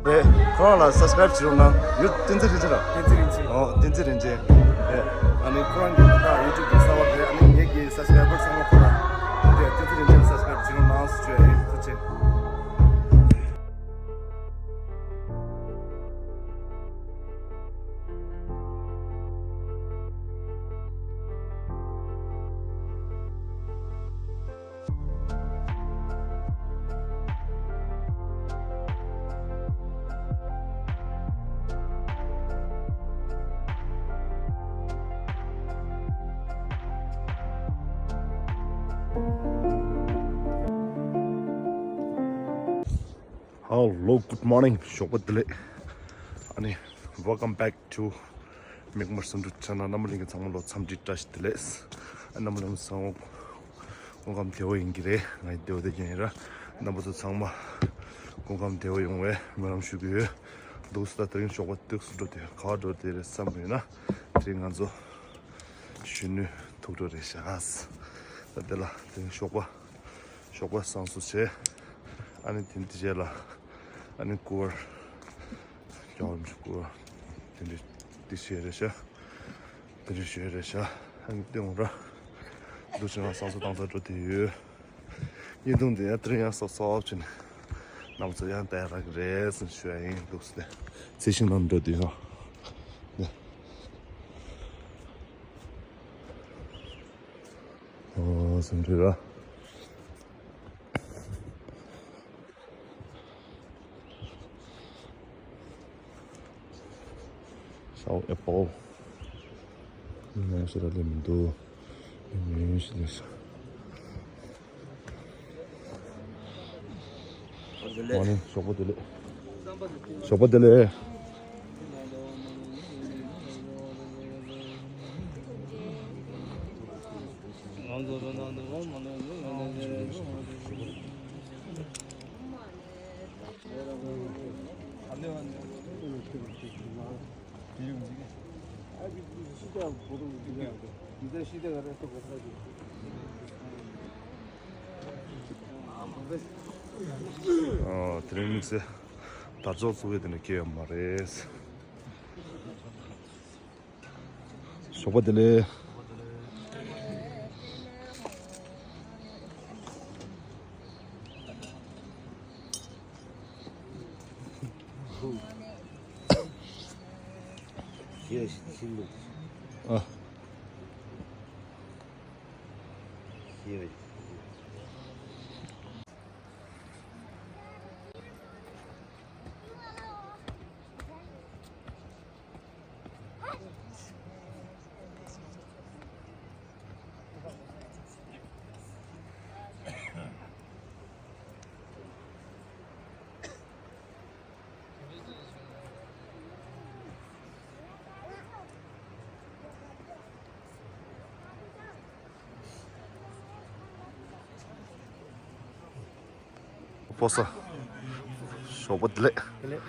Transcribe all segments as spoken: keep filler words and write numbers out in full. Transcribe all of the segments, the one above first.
རེད། ཁོ་རང་ལ་སབ་སི་ཀ་རེབ་བྱེད་རོགས་གནང་། ཡུ་བསྟན་འཛིན་རིན་ཆེན་ར། བསྟན་འཛིན་རིན་ཆེན། ཨོ་བསྟན་འཛིན་རིན་ཆེན། རེད། ཨ་ནི་ཁོ་རང་གི་ད་ཡུ་ཊུབ་གི་གསར་པ་རེད། ཨ་ནི་ངེད་ཀྱི་སབ་སི་ཀ་རེ་བར་ཚང་མ་ཁོ་རང་རེད། བསྟན་འཛིན་རིན་ཆེན་ལ་སབ་སི་ཀ་རེབ་བྱེད་རོགས་གནང་ཟེར་ཞུ་ཡ་ཡིན། ཐུགས་རྗེ་ཆེ། Hello, good morning. ཞོགས་པ་བདེ་ལེགས། ཨ་ནི། Welcome back to མིག་དམར་སུམ་ཕྲུག་ཆེ་ན་རྣམ་པ་ལྷན་རྒྱས་ཚང་མ་ལོ་འཚམས་འདྲི་བཀྲ་ཤིས་བདེ་ལེགས། རྣམ་པ་ལྷན་རྒྱས་ཚང་མ་སྐུ་ཁམས་བདེ་བོ་ཡིན་གྱི་རེད། ང་ཡི་བདེ་བོ་བདེ་རྐྱང་ཡིན་ར། རྣམ་པ་ཚོ་ཚང་མ་སྐུ་ཁམས་བདེ་བོ་ཡོང་བའི་སྨོན་ལམ་ཞུ་གི་ཡོད། འདུག་སེ་ད་དེ་རིང་ཞོགས་པ་འདུག་སེ་འགྲོ་དེ་ག་པར་འགྲོ་དེ་རེད་བསམ་ཡོད་ན། དེ་རིང་ང་ཚོ་གཞོན་ནུའི་ཐུགས་སྤྲོ་རེད་ཤག་ད་དེ་ལ་དེ་རིང་ཞོགས་པ། ཞོགས་པ་བསང་གསོལ་བྱས། ཨ་ནི་དེ་འདི་རྗེས་ལ། ཨ་ནི་སྐུ་པར། རྒྱལ་བ་རིན་པོ་ཆེ་སྐུ་པར། དེ་འདྲ་འདི་བྱས་རེད་ཤག་དེ་འདྲ་བྱས་རེད་ཤག་ཨ་ནི་སྟོན་ར། འདུག་ཅིང་བསང་གསོལ་བཏང་ཚར་འགྲོ་དེ་ཡོད། བརྙན་ཐུང་འདི་ཡང་དེ་རིང་ཡང་སོབ་སོབ་བྱས་ནས། རྣམ་པ་ཚོ་ཡང་བལྟ་ཡག་རག་གི་རེད་ཟེར་ཞུ་ཡ་ཡིན། འདུག་སེ་ཚེ་ཤིང་ནང་འགྲོ་དུས་ཡང་། ཨོ་སེམས་ཁྲལ་ར། ཤའོ་ཨེ་པོ། མི་མང་ཞིག་ར་ལས་མི་འདུག་མི་མང་ཞིག་ལས་ཤག་ཨ་ནི་ཞོགས་པ་བདེ་ལེགས། ཞོགས་པ་བདེ་ལེགས། ཨ་དེ་རིང་དམིགས་བསལ་དར་ལྕོག་བཙུགས་ཡས་དེ་འདྲ་སྐྱེས་ཡོད་མ་རེད། ཞོགས་པ་བདེ་ལེགས། ཨ། ཕོ་ས། ཞོགས་པ་བདེ་ལེགས། བདེ་ལེགས།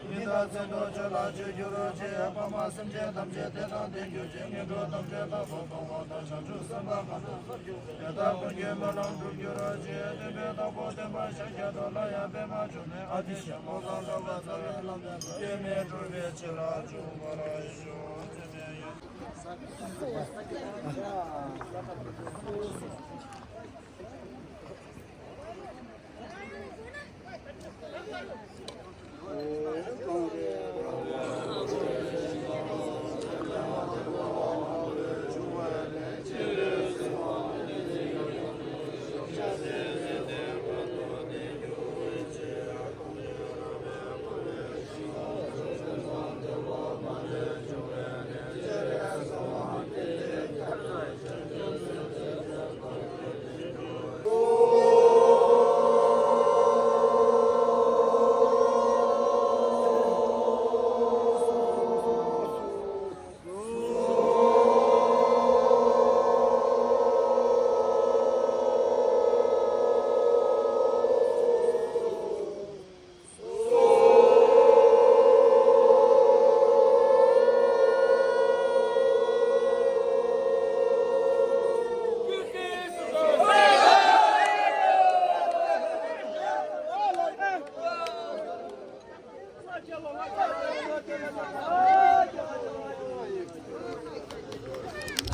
ཉི་ཟླ་མཚན་ཐོགས་ཆོས་ལ་སྤྱོད་གྱུར་ཅིག། ཕ་མ་སེམས་ཅན་ཐམས་ཅད་བདེ་དང་ལྡན་གྱུར་ཅིག། ངན་འགྲོ་ཐམས་ཅད་རྟག་ཏུ་སྟོངས་པ་དང་། བྱང་ཆུབ་སེམས་དཔའ་གང་དུ་བསམ་རྒྱུ་དེ་དག་ཀུན་གྱི་སྨོན་ལམ་འགྲུབ་གྱུར་ཅིག། སྟོན་པའི་བདག་པོ་སྟོན་པ་ཤཱཀྱ་ཐུབ་ལ་ཡང་པདྨ་འབྱུང་གནས་ཨ་ཏི་ཤ་མོ་དང་འགྲོ་བ་རྩ་བའི་བླ་མ་སྐྱེ་མེད་གྲུབ་པའི་ཆེད་ལ་བྱུང་བར་ཤོག།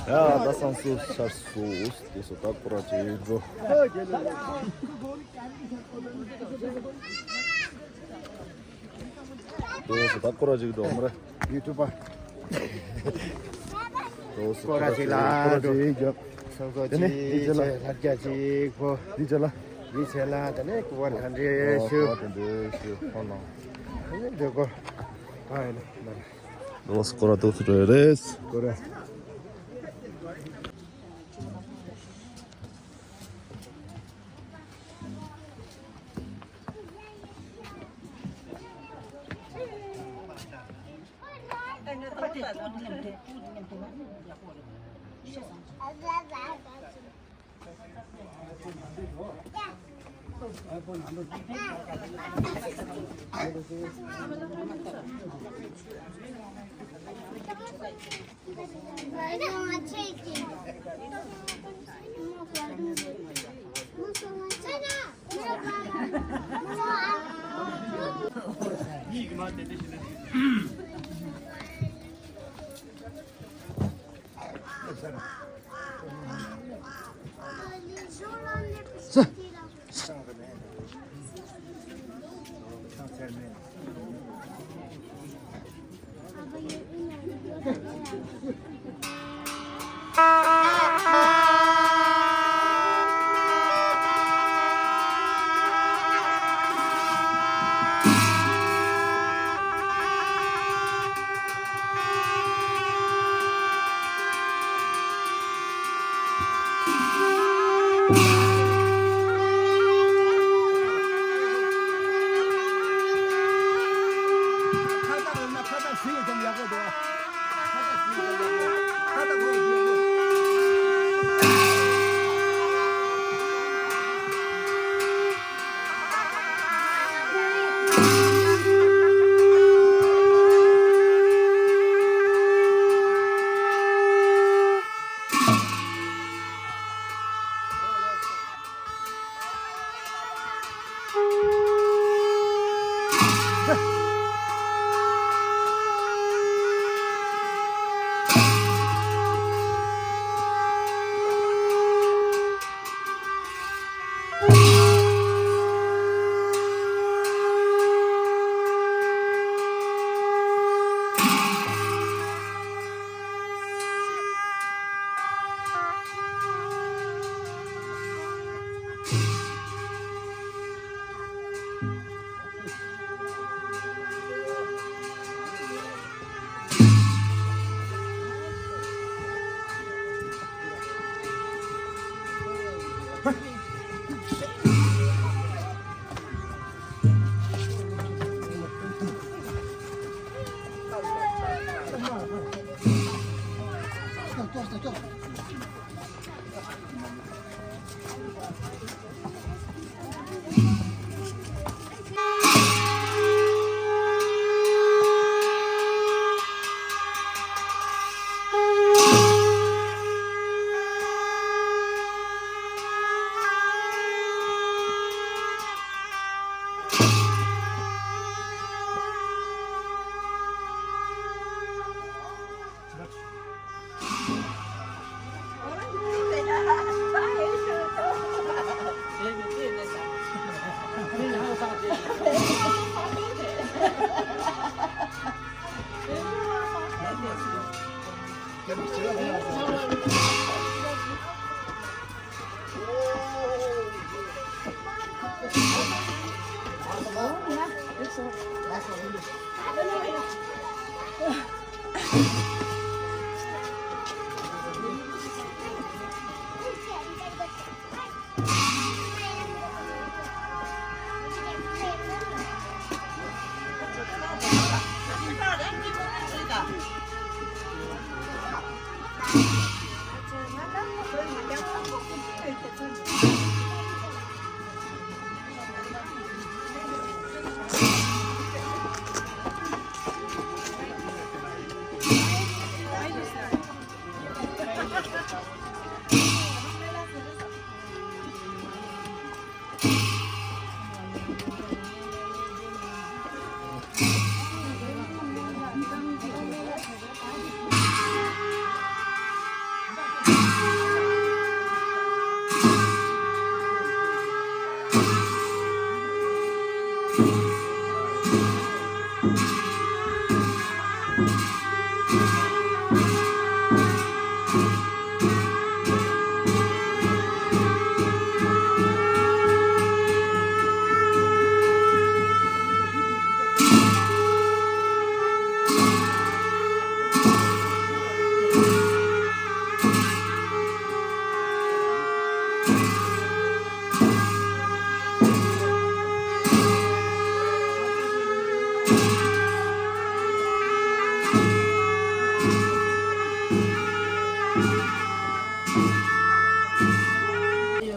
ཡ་ད་སང་སུ་ཤར་སུ་དེ་སུ་ད་ཀོ་ར་ཅིག་འགྲོ། དེ་སུ་ད་ཀོ་ར་ཅིག་འགྲོ་མ་རེད། ཡུ་ཊུབ་པ། དེ་སུ་ཀོ་ར་ཅིག་ལ་ཀོ་ར་ཅིག་འགྲོ། སང་སོ་དེ་ནས་ཅིག་དེ་ཅི་ལ་ལྷ་རྒྱ་ཅིག་གོ། དེ་ཅི་ལ། དེ་ཅི་ལ་དེ་ནས་ཀུ་བ་ལྷ་འདྲེ་ཨོ་ཞུ། ཀུ་བ་དེ་འདྲ་ཞུ་ཧོ་ལང་། དེ་ནས་འདྲེ་གོ། ཨ་ཡ་ལ་ལ་ལ། དེ་སུ་ཀོ་ར་དེ་སུ་འགྲོ་ཡ་རེད། ཀོ་ར། ཡོད་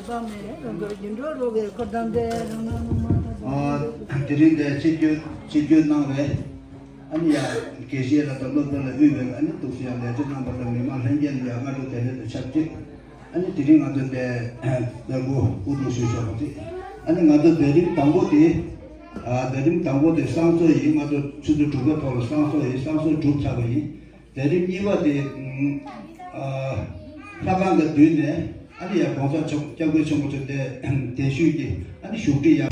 པ་མེད་རང་གི་རྒྱུ་འགྲོ་རོགས་ཀྱི་འཁོར་དང་འདྲེས་རང་སྣང་མ་ཐག་ཨ། དེ་རིང་འདིར་ཆིབས་བསྒྱུར་ཆིབས་བསྒྱུར་གནང་བའི་ཨ་ནི་ཡ་དགེ་བཤེས་ལགས་དང་སློབ་དཔོན་ལ་དབུས་པའི་ཨ་ནི་འདུག་སེ་ཡང་ལས་བྱེད་རྣམ་པ་དང་མི་མང་ལྷན་རྒྱས་ལ་ཡ་སྔ་དྲོ་བདེ་ལེགས་དང་ཆབས་ཅིག་ཨ་ནི་དེ་རིང་ང་ཚོ་འདིར་མཛད་སྒོ་དབུ་འཛུགས་ཞུས་ཆོག་པ་དེ། ཨ་ནི་ང་ཚོ་མཛད་རིམ་དང་པོ་དེ། ཨ། མཛད་རིམ་དང་པོ་དེ་བསང་གསོལ་ཡིན། ང་ཚོ་ཆུ་ཚོད་དྲུག་པའི་ཐོག་ལ་བསང་གསོལ་ཡིན། བསང་གསོལ་གྲུབ་ཚར་བ་ཡིན། མཛད་རིམ་གཉིས་པ་དེ། ཨ། ལྷ་ཁང་གི་མདུན་ནས་ཨ་ནི་ཡ་༸གོང་ས་མཆོག་སྐྱབས་མགོན་ཆེན་པོ་མཆོག་དེ་གདན་ཞུས་ཀྱིས་ཨ་ནི་བཞུགས་ཁྲི་ཡར།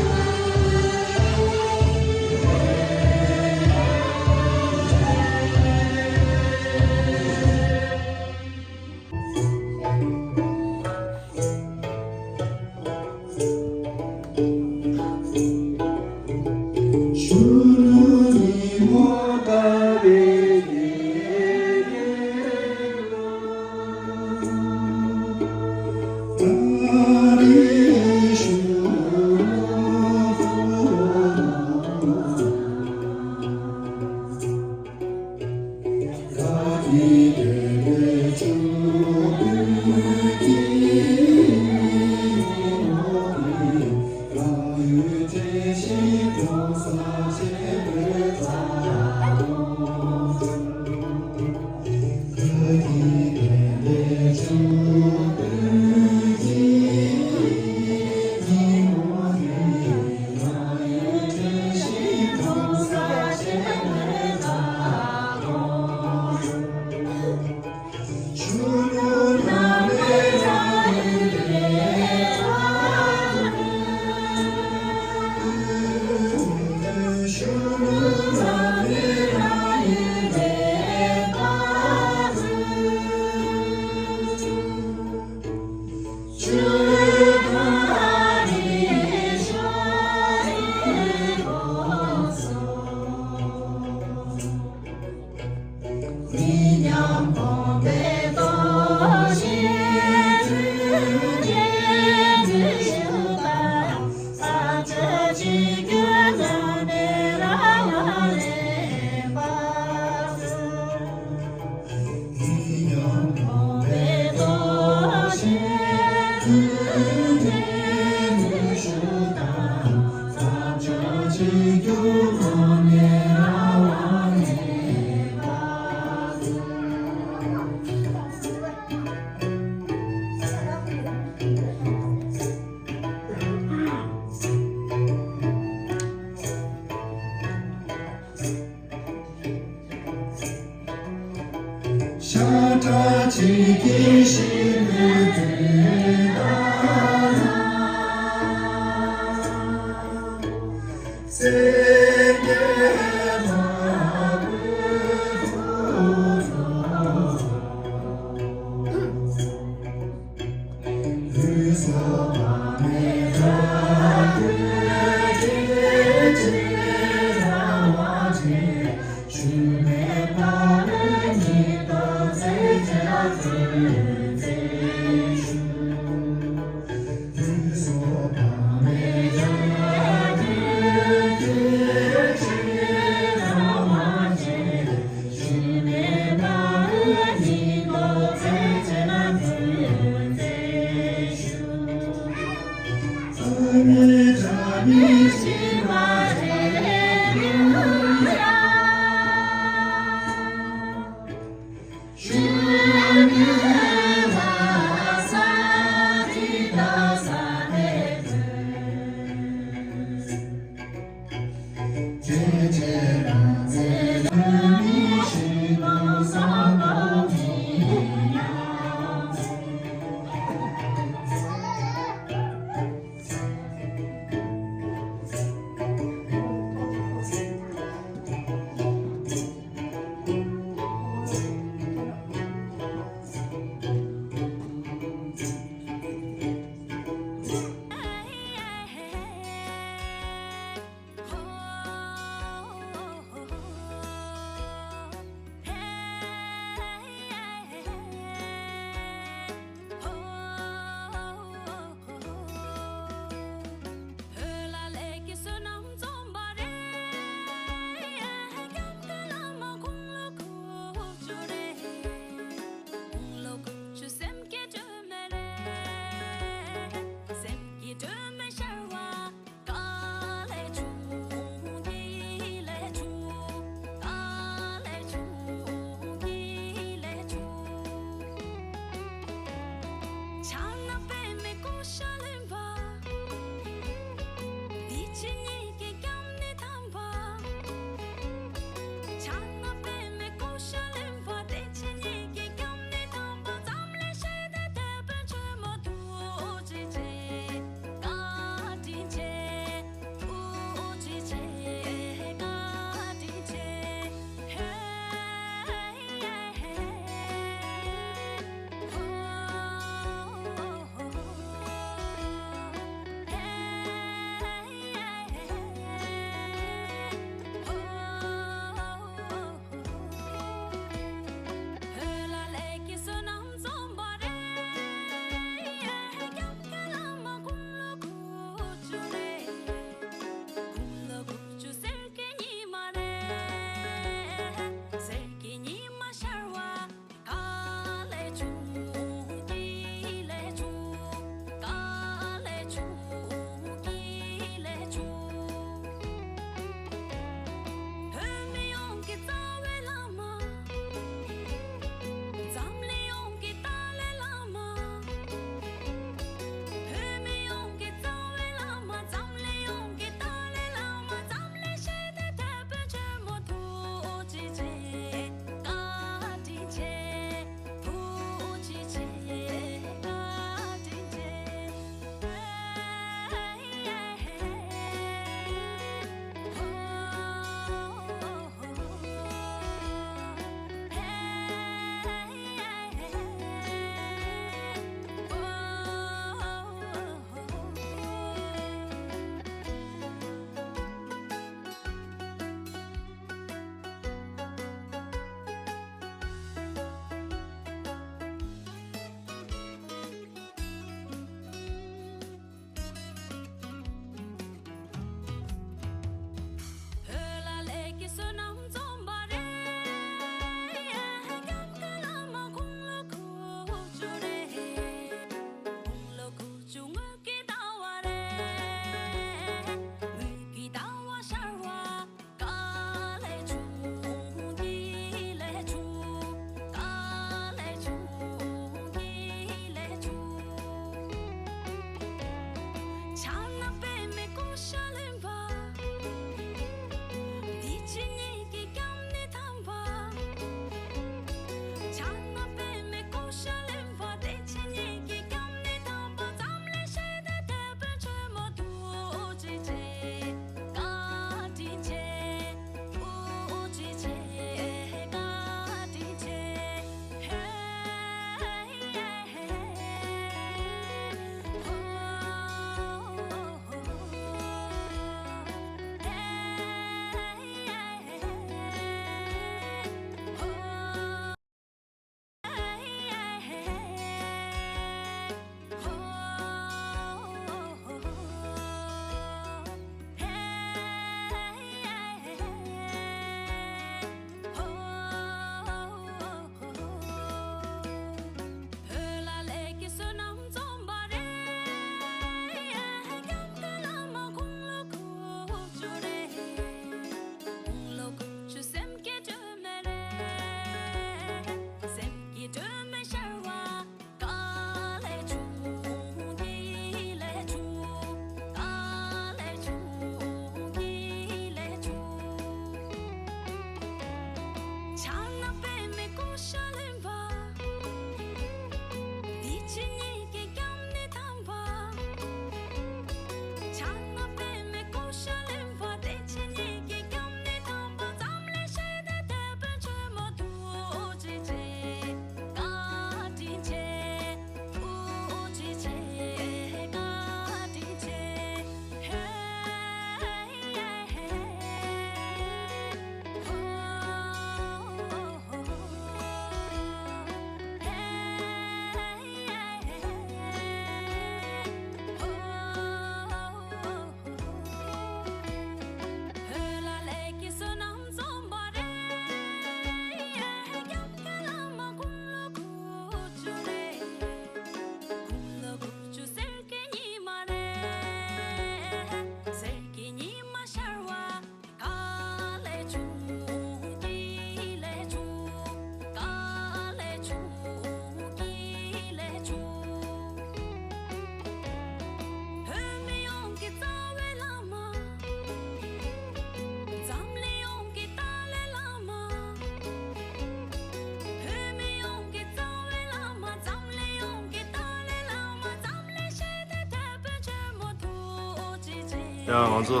ཡང་ང་ཚོ་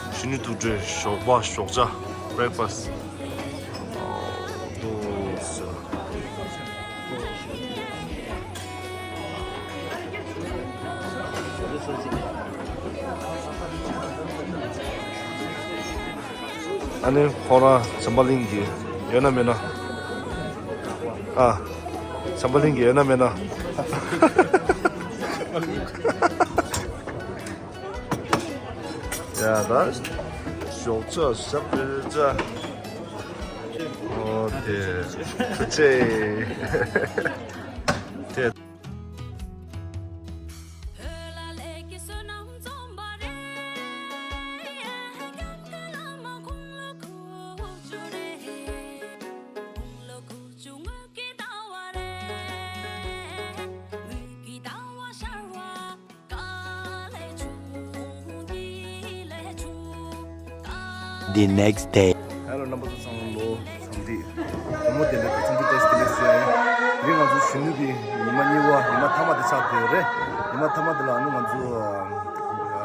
གཞོན་ནུ་ཐུགས་སྤྲོའི་ཞོགས་པ་ཞོགས་ཇ་བྷི་རེག་ཕ་སི་ཏི་འདུག་ཟེར། ཨ་ནི་ཁོ་རང་བྱམས་པ་གླིང་གི་ཡོད་ན་མེད་ན། ཨ། བྱམས་པ་གླིང་གི་ཡོད་ན་མེད་ན། ཡ་ད། ཞོགས་ཇ་ཞབས་པད་ཇ། ཨོ་དེ། ཐུགས་རྗེ་ཆེ། དེ། The next day. Hello རྣམ་པ་ཚོ་ཚང་མ་ལོ་འཚམས་འདྲི། དགོང་མོ་བདེ་ལེགས་དང་འཚམས་འདྲི་བཀྲ་ཤིས་བདེ་ལེགས་ཞུ་ཡ་ཡིན། དེ་རིང་ང་ཚོ་གཞོན་ནུ་གི་ཉི་མ་གཉིས་པ་ཉི་མ་མཐའ་མ་དེ་ཆགས་བསྡད་ཡོད་རེད། ཉི་མ་མཐའ་མ་དེ་ལ་ཨ་ནི་ང་ཚོ་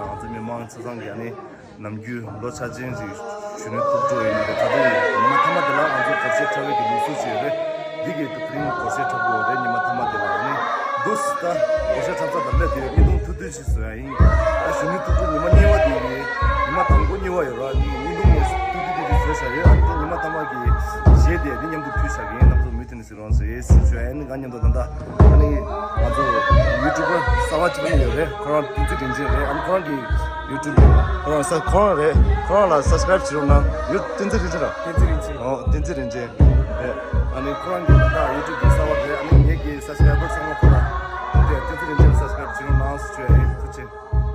ང་ཚོ་མི་མང་ཆ་ཚང་གི་ཨ་ནི། ནམ་རྒྱུན་ལོ་ཆ་ཆེན་ཞིག་གཞོན་ནུ་ཐུགས་སྤྲོ་ཡིན་ན་རེད། ད་དུང་ཉི་མ་མཐའ་མ་དེ་ལ་ང་ཚོ་སྒོར་གཞས་འཁྲབ་པའི་གི་ལུགས་སྲོལ་ཞིག་ཡོད་རེད། འདི་གི་དེ་རིང་སྒོར་གཞས་འཁྲབ་དགོས་རེད། ཉི་མ་མཐའ་མ་དེ་ལ་ནི་འདུག་ད་སྒོར་གཞས་འཁྲབ་ས་དང་སླེབས་དེ་བརྙན་ཐུང་ཐུང་ཐུང་ཞིག་བཟོ་ཡ་ཡིན། ད་གཞོན་ནུ་ཐུགས་སྤྲོ་ཉི་མ་གཉིས་པ་དེ་ཡིན། ཉི་མ་དང་པོ་གཉིས་པ་ཡོད་ར། འདི་གི་བརྙན་ཐུང་ངས་ཐུང་ཐུང་ཐུང་ཐུང་བཟོས་བཞག་ཡོད། ཨ་ནི་ཉི་མ་མཐའ་མ་གི་གཞས་དེ་འདི་མཉམ་དུ་ཕུལ་བཞག་གི་ཡིན། རྣམ་ཚོ་མུ་མཐུད་ནས་གཟིགས་རོགས་ཟེར་ཞུ་ཡ་ཡིན། ང་མཉམ་དུ་ད་ལྟ་ཨ་ནི་ང་ཚོ་ཡུ་ཊུབ་པར་གསར་པ་གཅིག་པ་ནི་ཡོད་རེད། ཁོ་རང་བསྟན་འཛིན་རིན་ཆེན་རེད། ཨ་ནི་ཁོ་རང་གི་ཡུ་ཊུབ་རེད། ཁོ་རང་ས་ཁོ་རང་རེད། ཁོ་རང་ལ་སབ་སི་ཀ་རེབ་བྱེད་རོགས་གནང་། ཡུ་བསྟན་འཛིན་རིན་ཆེན་ར། བསྟན་འཛིན་རིན་ཆེན། ཨོ་བསྟན་འཛིན་རིན་ཆེན་རེད། ཨ་ནི་ཁོ་རང་གི་ད་ལྟ་ཡུ་ཊུབ་གི་གསར་པ་རེད། ཨ་ནི་ངེད་ཀྱི་སབ་སི་ཀ་རེབ་པར་ཚང་མ་ཁོ་རང་དེ་བསྟན་འཛིན་རིན་ཆེན་ལ་སབ་སི་ཀ་རེབ་བྱེད་རོགས་གནང་ཞུ་ཡ་ཡིན། ཐུགས་རྗེ་ཆེ།